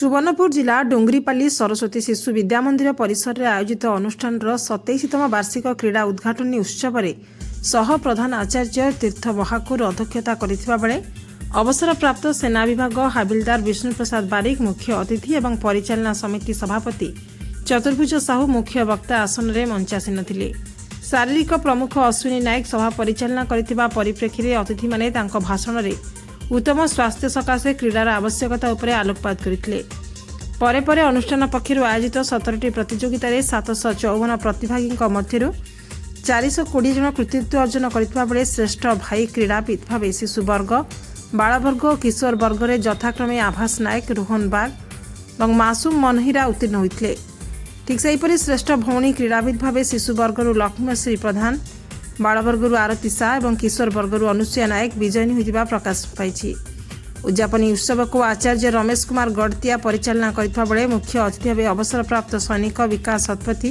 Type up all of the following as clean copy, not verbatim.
ସୁବର୍ଣ୍ଣପୁର ଜିଲ୍ଲା ଡୁଙ୍ଗରିପାଲି ସରସ୍ୱତୀ ଶିଶୁ ବିଦ୍ୟା ମନ୍ଦିର ପରିସରରେ ଆୟୋଜିତ ଅନୁଷ୍ଠାନର 27ତମ ବାର୍ଷିକ କ୍ରୀଡ଼ା ଉଦ୍ଘାଟନୀ ଉତ୍ସବରେ ସହ ପ୍ରଧାନ ଆଚାର୍ଯ୍ୟ ତୀର୍ଥ ମହାକୁର ଅଧ୍ୟକ୍ଷତା କରିଥିବା ବେଳେ ଅବସରପ୍ରାପ୍ତ ସେନା ବିଭାଗ ହାବିଲଦାର ବିଷ୍ଣୁପ୍ରସାଦ ବାରିକ ମୁଖ୍ୟ ଅତିଥି ଏବଂ ପରିଚାଳନା ସମିତି ସଭାପତି ଚତୁର୍ଭୁଜ ସାହୁ ମୁଖ୍ୟ ବକ୍ତା ଆସନରେ ମଞ୍ଚାସୀନ ଥିଲେ। ଶାରୀରିକ ପ୍ରମୁଖ ଅଶ୍ୱିନୀ ନାୟକ ସଭା ପରିଚାଳନା କରିଥିବା ପରିପ୍ରେକ୍ଷୀରେ ଅତିଥିମାନେ ତାଙ୍କ ଭାଷଣରେ ଉତ୍ତମ ସ୍ୱାସ୍ଥ୍ୟ ସକାଶେ କ୍ରୀଡ଼ାର ଆବଶ୍ୟକତା ଉପରେ ଆଲୋକପାତ କରିଥିଲେ। ପରେ ପରେ ଅନୁଷ୍ଠାନ ପକ୍ଷରୁ ଆୟୋଜିତ 17ଟି ପ୍ରତିଯୋଗିତାରେ 754 ପ୍ରତିଭାଗୀଙ୍କ ମଧ୍ୟରୁ 420 ଜଣ କୃତିତ୍ୱ ଅର୍ଜନ କରିଥିବା ବେଳେ ଶ୍ରେଷ୍ଠ ଭାଇ କ୍ରୀଡ଼ାବିତ୍ ଭାବେ ଶିଶୁ ବର୍ଗ, ବାଳବର୍ଗ ଓ କିଶୋର ବର୍ଗରେ ଯଥାକ୍ରମେ ଆଭାସ ନାୟକ, ରୋହନ ବାଗ ଏବଂ ମାସୁମ ମନହିରା ଉତ୍ତୀର୍ଣ୍ଣ ହୋଇଥିଲେ। ଠିକ୍ ସେହିପରି ଶ୍ରେଷ୍ଠ ଭଉଣୀ କ୍ରୀଡ଼ାବିତ୍ ଭାବେ ଶିଶୁ ବର୍ଗରୁ ଲକ୍ଷ୍ମୀଶ୍ରୀ ପ୍ରଧାନ, ବାଳବର୍ଗରୁ ଆରତୀ ସା ଏବଂ କିଶୋର ବର୍ଗରୁ ଅନୁସୂୟା ନାୟକ ବିଜୟିନୀ ହୋଇଥିବା ପ୍ରକାଶ ପାଇଛି। ଉଦ୍ଯାପନୀ ଉତ୍ସବକୁ ଆଚାର୍ଯ୍ୟ ରମେଶ କୁମାର ଗଡ଼ତିଆ ପରିଚାଳନା କରିଥିବା ବେଳେ ମୁଖ୍ୟ ଅତିଥି ଭାବେ ଅବସରପ୍ରାପ୍ତ ସୈନିକ ବିକାଶ ଶତପଥୀ,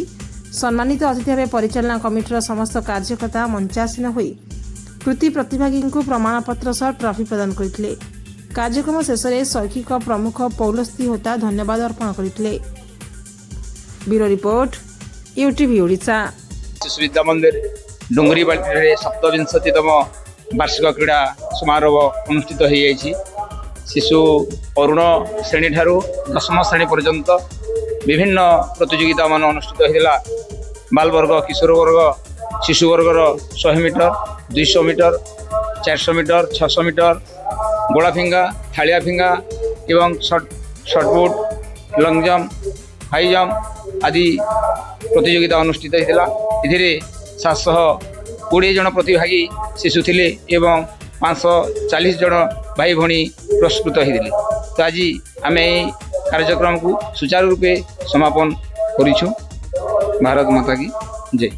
ସମ୍ମାନିତ ଅତିଥି ଭାବେ ପରିଚାଳନା କମିଟିର ସମସ୍ତ କାର୍ଯ୍ୟକର୍ତ୍ତା ମଞ୍ଚାସୀନ ହୋଇ କୃତି ପ୍ରତିଭାଗୀଙ୍କୁ ପ୍ରମାଣପତ୍ର ସହ ଟ୍ରଫି ପ୍ରଦାନ କରିଥିଲେ। କାର୍ଯ୍ୟକ୍ରମ ଶେଷରେ ଶୈକ୍ଷିକ ପ୍ରମୁଖ ପୌଲସ୍ତି ହୋତା ଧନ୍ୟବାଦ ଅର୍ପଣ କରିଥିଲେ। Bureau report, UTV Odisha. Shishu Vidya ମନ୍ଦିର ଡୁଙ୍ଗରିବାଟିରେ ସପ୍ତବିଂଶତିତମ ବାର୍ଷିକ କ୍ରୀଡ଼ା ସମାରୋହ ଅନୁଷ୍ଠିତ ହୋଇଯାଇଛି। ଶିଶୁ ଅରୁଣ ଶ୍ରେଣୀଠାରୁ ଦଶମ ଶ୍ରେଣୀ ପର୍ଯ୍ୟନ୍ତ ବିଭିନ୍ନ ପ୍ରତିଯୋଗିତାମାନ ଅନୁଷ୍ଠିତ ହୋଇଥିଲା। ବାଲବର୍ଗ, କିଶୋର ବର୍ଗ, ଶିଶୁ ବର୍ଗର 100 ମିଟର, 200 ମିଟର, 400 ମିଟର, 600 ମିଟର, ଗୋଳା ଫିଙ୍ଗା, ଥାଳିଆ ଫିଙ୍ଗା ଏବଂ shot put, long jump, high jump ଆଦି ପ୍ରତିଯୋଗିତା ଅନୁଷ୍ଠିତ ହୋଇଥିଲା। ଏଥିରେ 720 ଜଣ ପ୍ରତିଭାଗୀ ଶିଶୁ ଥିଲେ ଏବଂ 540 ଜଣ ଭାଇ ଭଉଣୀ ପୁରସ୍କୃତ ହୋଇଥିଲେ। ତ ଆଜି ଆମେ ଏହି କାର୍ଯ୍ୟକ୍ରମକୁ ସୁଚାରୁ ରୂପେ ସମାପନ କରିଛୁ। ଭାରତ ମାତା କି ଜୟ।